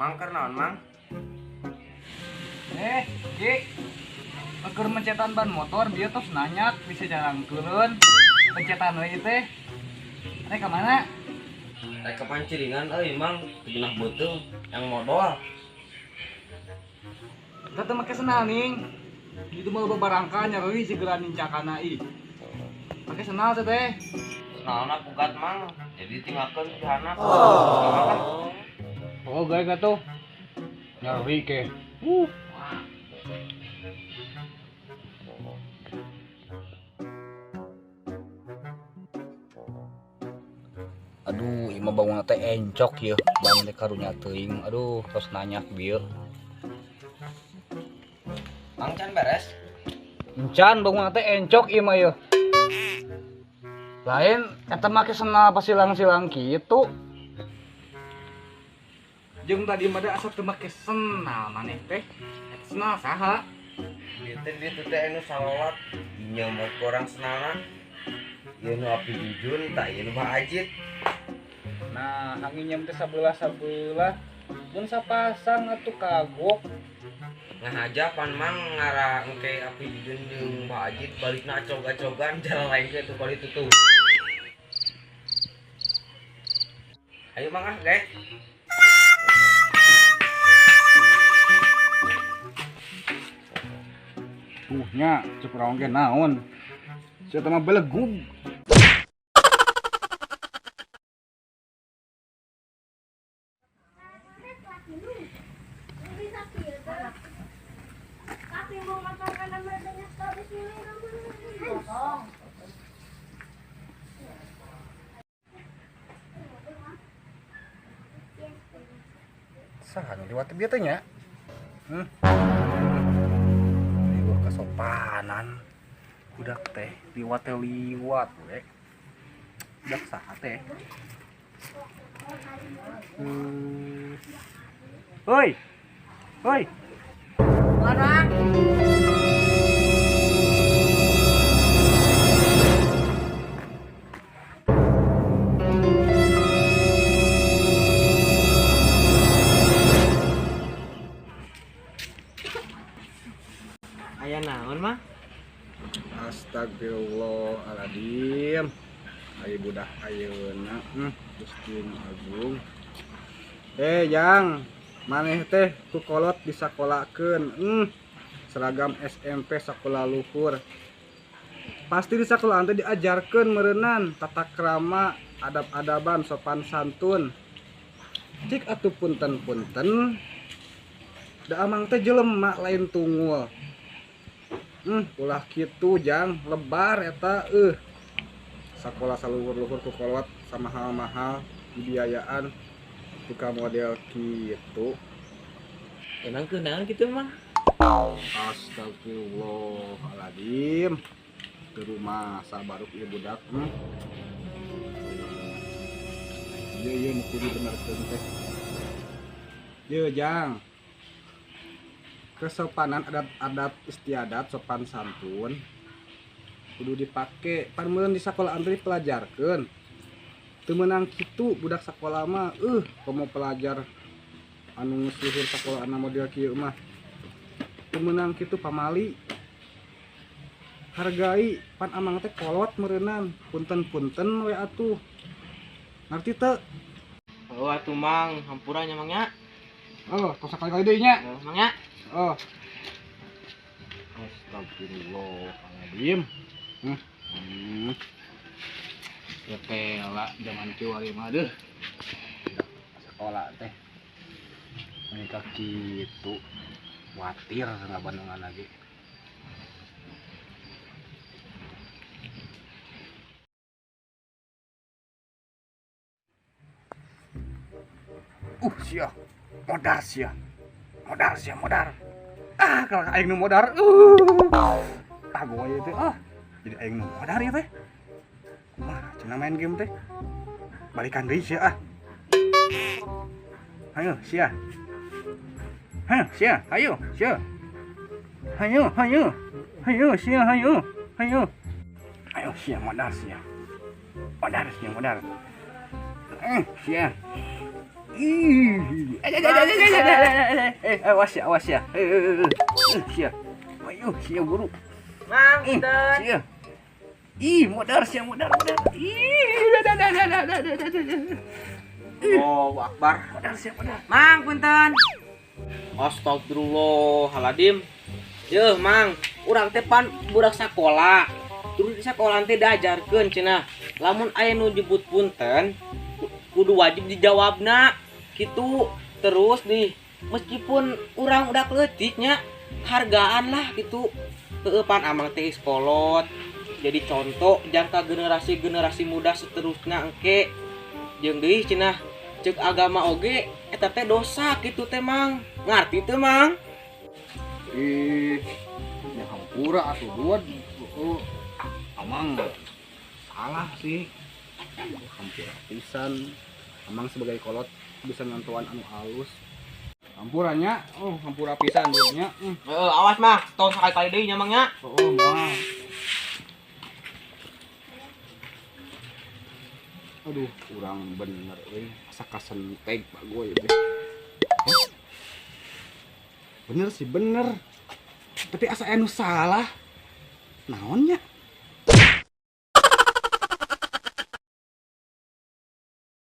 Mang keur naon, Mang? Ki. Keur mencetan ban motor dia tos nanyak bisa jarangkeun. Pencetan we teh. Rek ka mana? Rek ka panciringan euy, Mang. Teu beuteung yang modal. Eta teh make senal ning. Gitu mah loba barangka nyarui segera nincakana ih. Make senal teh teh. Senalna pugat, Mang. Jadi tinggalkeun di handap. Oh, gae atuh. Nyarui ke. Aduh, ieu mah bangunna teh encok yeuh, bangun teh karunya teuing. Aduh, tos nanyak bieu. Mang can beres? Encan bangunna teh encok ieu mah yeuh. Lain eta make senal pasilang-silang kitu. Jeung tadi mah da asa teu make senal maneh teh. Eta senal saha? Dieu teh anu salolat nyeumot ku urang senalna. Ieu nu api jujun tak ieu nu Bah Ajit. Nah, hanginyem teh sabelah-sabelah mun sapasang atuh kagok. Ngahaja pan Mang ngara engke api jujun jeung Bah Ajit balikna acog-acogan jalan lain ke tuh kali tutup. Ayo Mang ah, guys. Tuh nya cek urang ge naon. Sia teh mah belegug. Saha nu liwat bieu teh nya? Liwat kesopanan. Budak teh liwat teh liwat we. Budak saha teh? Hoi. Hoi. Mana? Aya naon mah? Astagfirullahaladzim. Ayo budak ayeuna, Gusti nu agung. Jang, maneh teh ku kolot disakolakeun. Seragam SMP sakola luhur. Pasti di sakolaan teh diajarkeun meureunan tata krama, adab-adaban, sopan santun. Cik atuh punten-punten. Da amang teh jelema lain tungul. Ulah kitu jang, lebar eta Sakola saluhur-luhur ku kolot sama mahal-mahal dibiayaan buka model kitu. Emang kunaon kitu Mang? Astagfirullahaladzim. Ke rumah sabaruk ieu budak. Ieu ieu nu kudu benerkeun teh. Ieu jang. Kesopanan adat-adat istiadat sopan santun kudu dipake pan meureun di sakolaan teh dipelajarkeun. Teu meunang kitu budak sakola mah komo pelajar anu geus luhur sakolaanna model kieu mah. Teu meunang kitu pamali. Hargai pan amang teh kolot meureunan, punten-punten we atuh. Ngerti teu? Oh atuh Mang, hampura nya Mang nya. Oh, tos sakali-kali deui nya. Mang nya. Oh. Astagfirullahaladzim. Ya tela zaman kiwari mah deuh. Sekolah teh. Mereka kitu watir ngabandungan lagi. Sia. Modar sia. Modar sia, modar. Ah, kalau aing nu modar. Ah, gua ieu teh. Ah, jadi aing nu modar ieu teh. Kumaha cenah main game teh? Balikan deui sia ah. Ayo sia. Hayo sia, ayo sia. Hayo, hayo. Hayo sia, hayo. Hayo. Ayo sia modar sia. Modar sia, modar. Sia. Ih. Eh, awas ya, awas ya. Eh, sia. Ayo, sia buru. Mang, Ih, punten. sia. Ih, modar sia, modar, modar. Ih, dah dah dah dah dah dah dah dah. Oh, Akbar. Modar sia, modar. Mang, punten. Astagfirullahaladzim. Yeuh, Mang, urang teh pan budak sakola. Terus di sekolah teh diajarkeun cenah. Lamun aya nu nyebut punten, kudu wajib dijawabna. Gitu. Terus nih, meskipun urang udah leutik nya, hargaan lah gitu. Heeh, pan amang teh kolot. Jadi contoh jangka generasi-generasi muda seterusnya engke. Jeung deui cenah cek agama oge eta teh dosa gitu teh, Mang. Ngarti teu, Mang? Ih, ya hampura atuh dua. Oh, amang salah sih. Hampura pisan. Amang sebagai kolot bisa ngantuan anu halus. Hampura nya, oh hampura pisan nya. Heeh, awas mah, tong sakali-kali deui nya, Mang, nya. Oh, moal. Aduh, kurang bener euy. Asa kasentek Pak gue teh. Hah? Bener sih, bener. Tapi asa anu salah. Naonnya?